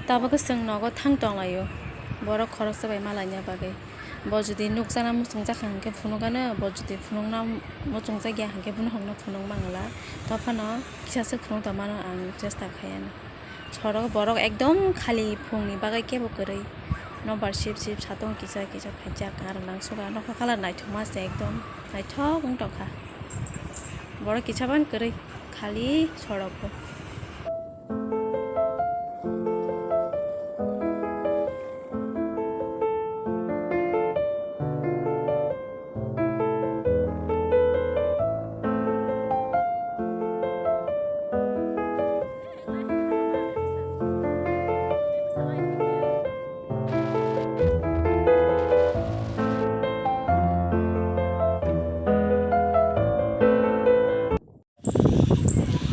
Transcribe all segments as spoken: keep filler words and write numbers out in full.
Tabuk khe chwng nogo thang tonglaio, borok khoroksa bai malaina bagwi. Bo jodi nukjana muchungjak kha hwnkhe phunukgano, bo jodi phunukna muchungjak ya hwnkhe bono hokno phunuk mangla. Tophano kisasa phunuk tongmano ang chesta khaiyano. Sorok borok ekdom khali phungni bagwi kebo kwrwi. Nobar sip sip satung kisa kisa phaijak aro nangsuka nokha colour naithokma se ekdom naithok wng tongkha. Borok kisa ban kwrwi khali sorok bo.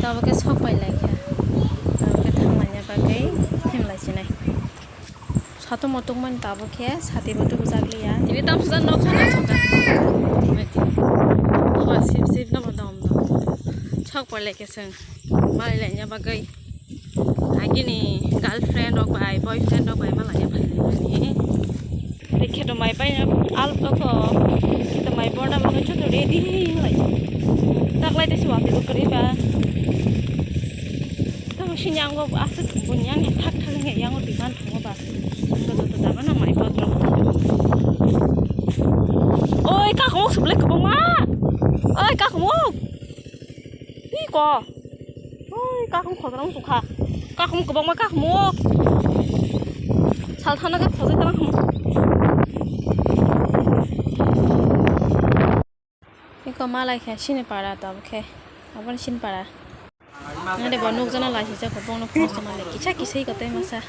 Tabuk khe sok pai lai kha. Tabuk khe thang laina bagwi thim lai sinai. Satung mutung mani tabuk khe sati bo tubujak liya. Tini tam sudan nok khana sok kha. Oba sip sip no bo dom dom. Sok pai lai khe chwng malai laina bagwi. Agini girlfriend rok bai, boyfriend rok bai malai ya phai lai mani. Rikhe do mai bai al to ko. Khe do mai borda bo joto ready lai. Tak lai te si wati ko kri ba. Tamo sini ang bo aswk bunyang thak thak nge yang demand thungo ba. Ang bo joto jama na mai bodrok. Oi, kakumuk sublek kubung ma. Oi, kakumuk. Ih, ko. Oi, kakum khodrang sukha. Kakum kubung ma kakumuk. Sal thana ga khojai tana ham. Iko malai khe sini para tabuk khe. Aboni sini para. Nade bo nukjana laisijak bo bongno phunukjama le kisa kisai kotai masa.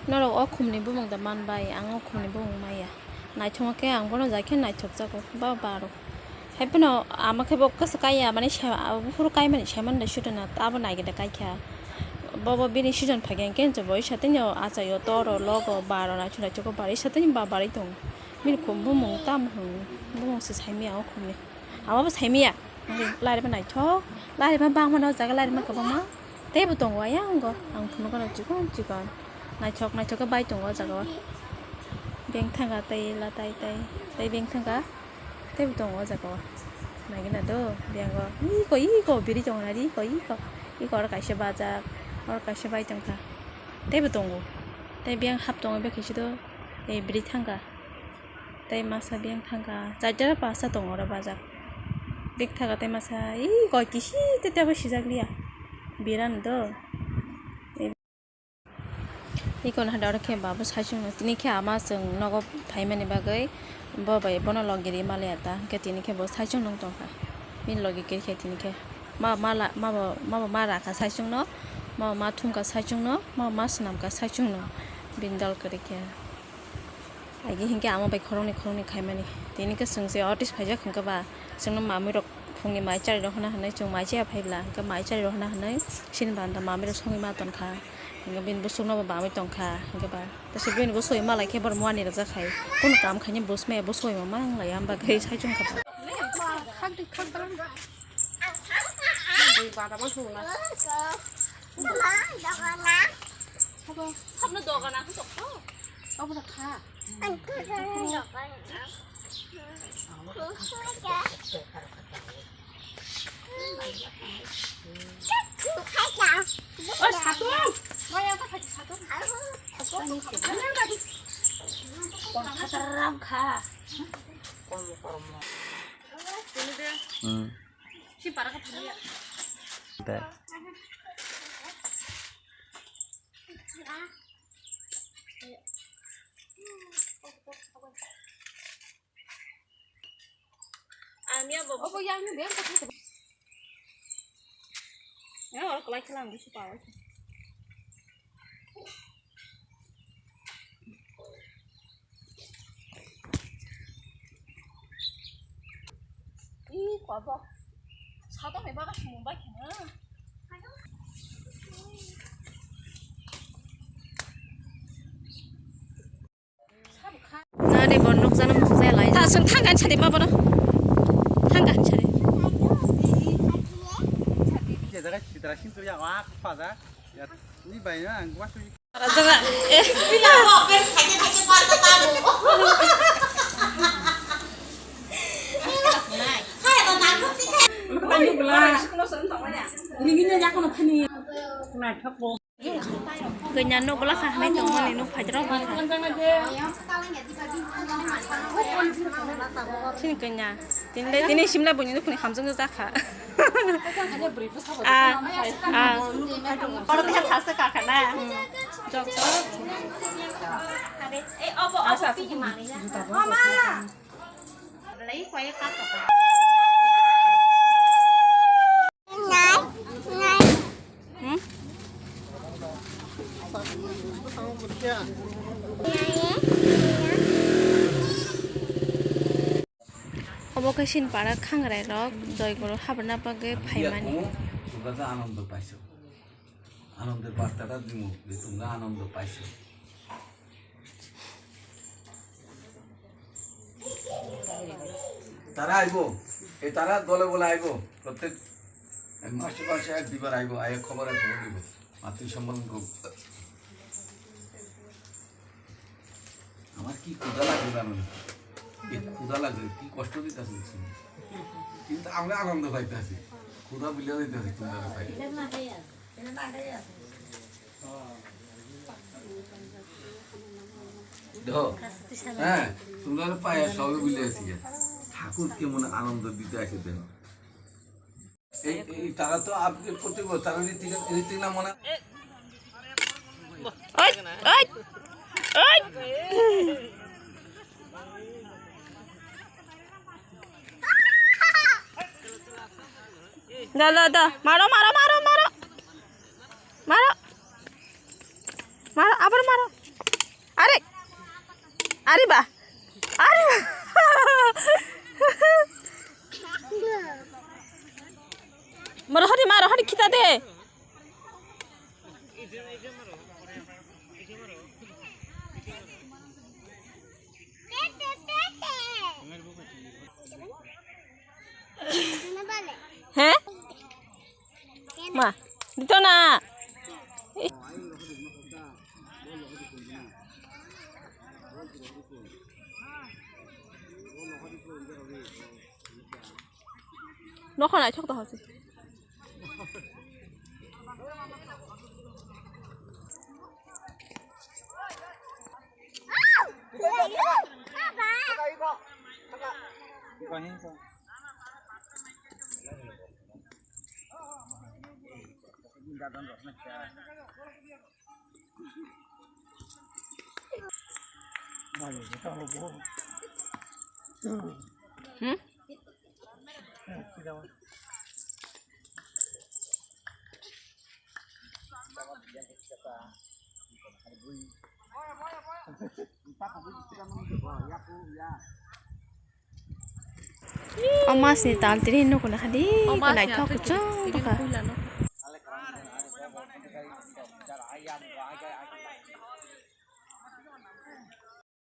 Norok o khumni bumung da manbai, ang o khumni bumung maya. Naithok khe ang bono jai khe naithokjago ba baro. Hai phano ama khe bo kasa kaiya mani se abo buphuru kaimani se mani da sudana abo naigede kaikha. Bobo bini season phai khe khe bo satini o achaio toro logo baro naithok naithok bari satini ba bari tongo. Bini khum bumung tam hwn bumung se saimaya o khumni. Abo bo saimaya. Lari ma naithok, lari ma bangma no jaga lari ma kwbangma. Teibo tongo ayang go. Ang phunukgano chikon chikon. Naithok naithok khe bai tongo o jaga o. Beng thanga tei la tai tai. Tei beng thanga. Teibo tongo o jaga o. Naigina do. Beng o. Iko iko biri tongo nari iko iko. Iko oro kaisa bajak. Oro kaisa bai tongkha. Teibo tongo. Tei beng hap tongo bekhe si do. Ei biri thanga. Tei masa beng thangkha, charta pasta tongo oro bajak. Beng thangkha tei masa, ih, koi kisi tei tebo sijak liya. Biran do. Iko no hada oro khe babo saichung no. Tini khe ama chwng nogo phaimani bagwi bo bai bono logi ri maliya ta. Hwnkhe tini khe bo saichung nung tongkha. Bini logi khe khe tini khe. Ma, ma la, ma bo, ma bo ma rakha saichung no. Ma bo ma thumkha saichung no. Ma bo ma swnamkha saichung no. Bini dol kwrwi khe. Agi hinkhe ama bai khoroknwi khoroknwi khaimani. Tini khe chwng se office phaijak hinkhe ba chwngno mamwi rok phungni mai chari rok hwnna hwnwi chwng mai chaya phaibla hinkhe mai chari rok hwnna hwnwi sini banda mamwi rok songwi ma tonkha. Hinkhe bini bwswkno bo bamwi tongkha hinkhe ba tei se bini bwswk ma lai khe borok muani rwjak hai. Kunu kam khaini bwsmaya bwswk ma mang lai ya hwnba khe sai chwng kha. Sabno dogana khe tongkha. Obo kha. Oi, satung. Maya ta khaji satung. Kon khatar ram kha. Hmm. Si para ka thani ya. Dai. Ang ya bo. Obo yang ni beng ko thai. Ya, oro kalai khalang bisi pawa. Ih, kobo. Sadok ni baga sumung bai kheno. Nani bo nukjana muchung jaya lai. Ta sung thangani sadi ma bono. Thangani sadi. Jaga sitra sing tu ya wa pa da. Ya. Kanya nuk bwla kha hinwi tongmani nuk phaijrok bwkha. Chini kanya. Tini le, tini simla buini nukhuni hamjwk jakha. Ah, ah. Jok, jok. Hmm? Obo khe Sinpara khangrai rok joigoro habarna bagwi phaimani. Anando paisa. Anandor bartata dimu, je tumra anando paisa. Tara aibo, e tara dole bole aibo, prottek mase mase ek duibar aibo, aye khobor ek khobor dibo, atwi sombon ko. Amar ki khuda lage jano na, e khuda lage, ki kosto ditase, kintu amra anondo paitase, khuda bile ditase, khuda paitase. দেখো, হ্যাঁ, তোমরা পায়ে সবে বুঝে আছি। ঠাকুর কেমন আনন্দ দিতে আসে দেখো। এই, এই তারা তো আপনি প্রত্যেক বছর তারা ঋতিক, ঋতিক না মনে Oi, oi, oi. Da, da, da. Maro, maro, maro, maro. Maro. Maro, abar maro. Are. Are ba. Are ba. Maro hari, maro hari kita de. He? Ma, dito na. Nokha naithok tongkha se. Hmm? O mas ni tal tini nukuna hadi. O mas ni naithok tal tini kuchung nukuna.